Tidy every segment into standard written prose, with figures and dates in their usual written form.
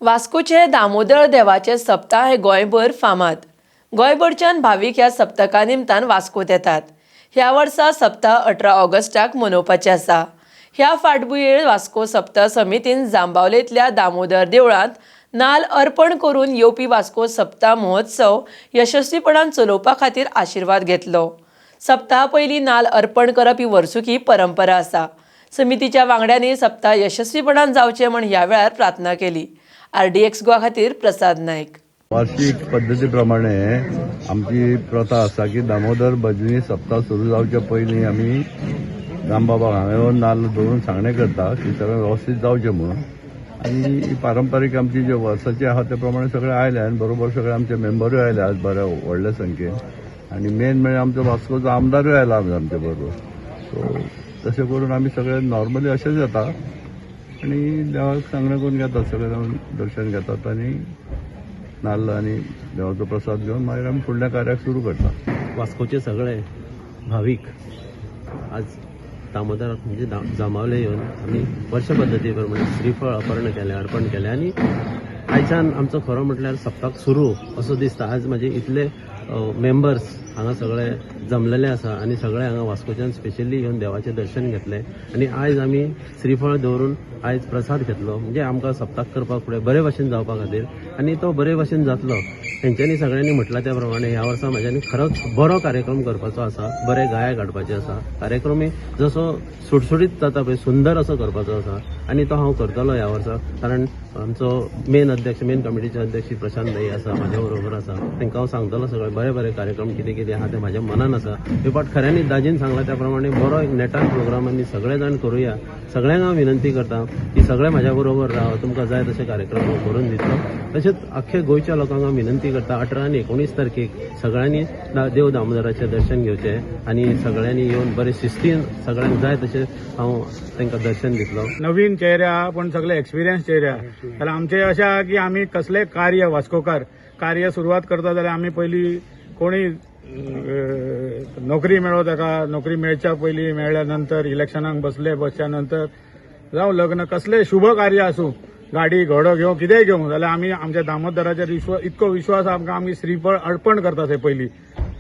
वास्कोचे दामोदर देवाचे सप्ताह हे गोंयभर फामाद. गोंयभरच्यान भावीक ह्या सप्तका निमतान वास्कोत येतात. ह्या वर्सा सप्ताह 18 ऑगस्टाक मनोवपाचे आसा. ह्या फाटभुंयेर वास्को सप्ताह समितीन जांबावलेंतल्या दामोदर देवळांत नाल अर्पण करून येवपी वास्को सप्ताह महोत्सव यशस्वीपणान चलोवपा खातीर आशिर्वाद घेतलो. सप्ताहा पयलीं नाल अर्पण करप ही वर्सुकी परंपरा आसा. समितीच्या वांगड्यांनी सप्ताह यशस्वीपणान जावचें म्हण ह्या वेळार प्रार्थना केली. आरडीएक्स गोवा खातीर प्रसाद नायक. वार्षिक पद्दती प्रमाणे आमची प्रथा आसा की दामोदर भजनी सप्ताह सुरू जावच्या पयलीं आमी दामबाबाक हांगा येवन नाल्ल दवरून सांगणें करता की सगळें वेवस्थीत जावचें म्हणून. आनी ही पारंपारीक आमची जे वर्साची आहा, ते प्रमाणे सगळे आयले आनी बरोबर सगळे आमचे मेंबरूय आयले आज बऱ्या व्हडल्या संख्येन. आनी मेन म्हणजे आमचो वास्कोचो आमदारूय आयला आमचे बरोबर. सो तशें करून आमी सगळे नॉर्मली अशेंच येता आनी देवाक सांगणें करून घेतात. सगळे जावन दर्शन घेतात आनी नाल्ल आनी देवाचो प्रसाद घेवन मागीर आमी फुडल्या कार्याक सुरू करता. वास्कोचे सगळे भावीक आज दामोदराक म्हणजे जांबावले येवन आमी वर्ष पद्दती प्रमाणे श्रीफळ अर्पण केलें, अर्पण केलें आनी आयच्यान आमचो खरो म्हटल्यार सप्तक सुरू असो दिसता. आज म्हाजे इतले मेंबर्स हांगा सगळे जमलेले आसा आनी सगळे हांगा वास्कोच्यान स्पेशली येवन देवाचें दर्शन घेतलें आनी आयज आमी श्रीफळ दवरून आयज प्रसाद घेतलो. म्हणजे आमकां सप्तक करपाक फुडें बरे भशेन जावपा खातीर आनी तो बरे भशेन जातलो. हेंच्यांनी सगळ्यांनी म्हटलां त्या प्रमाणे ह्या वर्सा म्हाज्यानी खरोच बरो कार्यक्रम करपाचो आसा. बरे गायक हाडपाचे आसा. कार्यक्रमूय जसो सुटसुटीत जाता पळय, सुंदर असो करपाचो आसा आनी तो हांव करतलो ह्या वर्सा, कारण आमचो मेन अध्यक्ष, मेन कमिटीचे अध्यक्ष श्री प्रशांत भाई आसा, म्हाज्या बरोबर आसा. तांकां हांव सांगतलो सगळें बरे बरे कार्यक्रम कितें कितें आहा ते म्हाज्या मनान आसा. हे फावट खऱ्यांनी दाजीन सांगला त्या प्रमाणे बरो एक नेटान प्रोग्राम आमी सगळे जाण करुया. सगळ्यांक हांव विनंती करता की सगळे म्हाज्या बरोबर राव, तुमकां जाय तशे कार्यक्रम हांव करून दितलो. तशेंच अख्खे गोंयच्या लोकांक हांव विनंती करता, 18 आनी 19 तारखेक सगळ्यांनी देव दामोदराचें दर्शन घेवचें आनी सगळ्यांनी येवन बरे शिस्तीन सगळ्यांक जाय तशें हांव तांकां दर्शन दितलो. नवीन चेहरे आहा, पण सगळे एक्सपिरियन्स चेहरे आहा. जाल्यार आमचे अशें आहा की आमी कसलें कार्य, वास्कोकार कार्य सुरवात करता जाल्यार आमी पयलीं कोणी नोकरी मेळो ताका, नोकरी मेळच्या पयलीं, मेळ्ळ्या नंतर, इलेक्शनाक बसले, बसच्या नंतर, जावं लग्न, कसलें शुभ कार्य आसूं, गाडी घोडो घेवं, कितेंय घेवं, जाल्यार आमी आमच्या दामोदराचेर विश्वास, इतको विश्वास आमकां, आमी श्रीफळ अर्पण करता. थंय पयलीं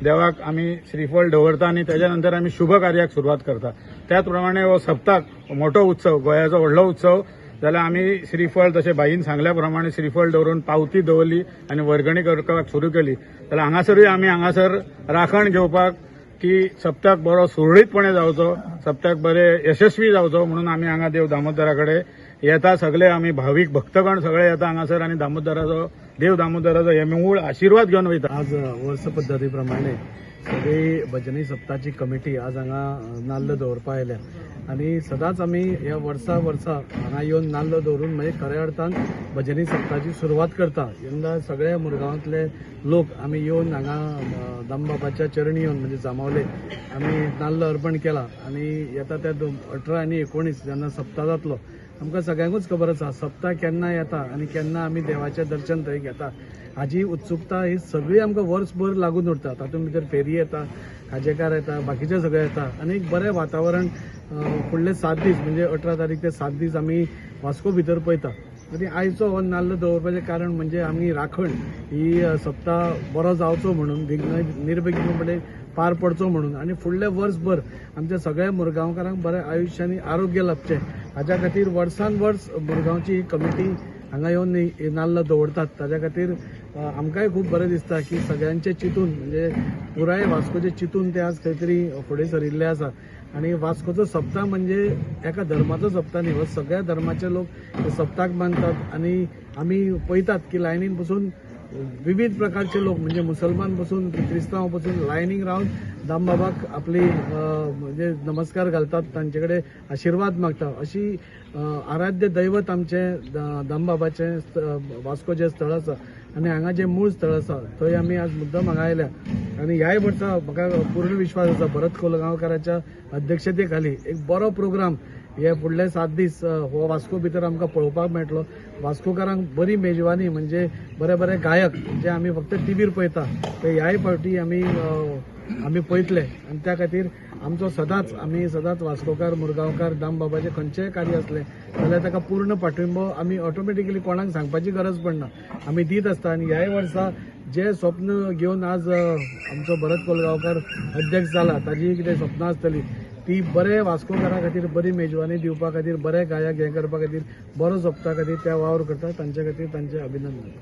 देवाक आमी श्रीफळ दवरता आनी तेच्या नंतर आमी शुभ कार्याक सुरवात करता. त्याच प्रमाणे हो सप्ताक मोठो उत्सव, गोंयाचो व्हडलो उत्सव, जाल्यार आमी श्रीफळ तशें भाईन सांगल्या प्रमाणे श्रीफळ दवरून पावती दवरली आनी वर्गणी करपाक सुरू केली. जाल्यार हांगासरूय आमी हांगासर राखण घेवपाक की सप्तक बरो सुरळीतपणे जावचो, सप्तक बरे यशस्वी जावचो म्हणून आमी हांगा देव दामोदरा कडेन येता. सगळे आमी भावीक भक्तगण सगळे येता हांगासर आनी दामोदराचो, देव दामोदराचो हे मूळ आशिर्वाद घेवन वयता. आज वर्स पद्दतीप्रमाणे सगळी भजनी सप्ताची कमिटी आज हांगा नाल्ल दवरपा आयल्या आनी सदांच आमी ह्या वर्सा वर्सा हांगा येवन नाल्ल दवरून म्हणजे खऱ्या अर्थान भजनी सप्ताची सुरवात करता. यंदा सगळ्या मुरगांवांतले लोक आमी येवन हांगा दामबाबाच्या चरणी येवन, म्हणजे जांबावले आमी नाल्ल अर्पण केला. आनी येता त्या 18 आनी 19 जेन्ना सप्ता जातलो, आमकां सगळ्यांकूच खबर आसा सप्ता केन्ना येता आनी केन्ना आमी देवाचें दर्शन थंय घेता हाजी उत्सुकता ही सगळी आमकां वर्सभर लागून उरता. तातूंत भितर फेरी येता, खाजेकार येता, बाकीचे सगळे येता आनी एक बरें वातावरण फुडले 7 दीस, म्हणजे 18 तारीख ते 7 दीस आमी वास्को भितर पळयता. आनी आयचो हो नाल्ल दवरपाचें कारण म्हणजे आमी राखण ही सप्ता बरो जावचो म्हणून, विघ्न निर्विघ्नपणे पार पडचो म्हणून आनी फुडलें वर्सभर आमच्या सगळ्या मुरगांवकारांक बरें आयुश्य आनी आरोग्य लाबचें हाज्या खातीर वर्सान वर्स मुरगांवची ही कमिटी हांगा येवन ही नाल्ल दवरतात. ताज्या खातीर आमकांय खूब बरें दिसता की सगळ्यांचें चिंतून, म्हणजे पुराय वास्कोचें चिंतून ते आज खंय तरी फुडें सरिल्ले आसा. आनी वास्कोचो सप्ता म्हणजे एका धर्माचो सप्ता न्ही, हो सगळ्या धर्माचे लोक हे सप्ताक मानतात. आनी आमी पळयतात की लायनीन बसून विविध प्रकारचे लोक, म्हणजे मुसलमान बसून, क्रिस्तांव बसून लायनीक रावन दामबाबाक आपली म्हणजे नमस्कार घालतात, तांचे कडेन आशिर्वाद मागता. अशी आराध्य दैवत आमचें दामबाबाचें वास्को जें स्थळ आसा आनी हांगा जें मूळ स्थळ आसा थंय आमी आज मुद्दम हांगा आयल्या. आनी ह्याय वर्सा म्हाका पूर्ण विश्वास आसा, भरत कोलगांवकाराच्या अध्यक्षते खाली एक बरो प्रोग्राम हे फुडले 7 दीस हो वास्को भितर आमकां पळोवपाक मेळटलो. वास्कोकारांक बरी मेजवानी, म्हणजे बरे बरे गायक जे आमी फक्त टिवीर पळयता ते ह्याय फावटी आमी पळयतले. आनी त्या खातीर आमचो सदांच, आमी सदांच वास्कोकार, मुरगांवकार दामबाबाचें खंयचेंय कार्य आसलें जाल्यार ताका पूर्ण पाठिंबो आमी ऑटोमॅटिकली, कोणाक सांगपाची गरज पडना, आमी दीत आसता. आनी ह्याय वर्सा जे स्वप्न घेवन आज आमचो भरत कोलगांवकार अध्यक्ष जाला, ताजी कितें स्वप्नां आसतली ती बरे वास्कोकारा खातीर बरी मेजवानी दिवपा खातीर, बरे गायक हें करपा खातीर, बरो सोंपता खातीर त्या वावर करता, तांचे खातीर तांचें अभिनंदन.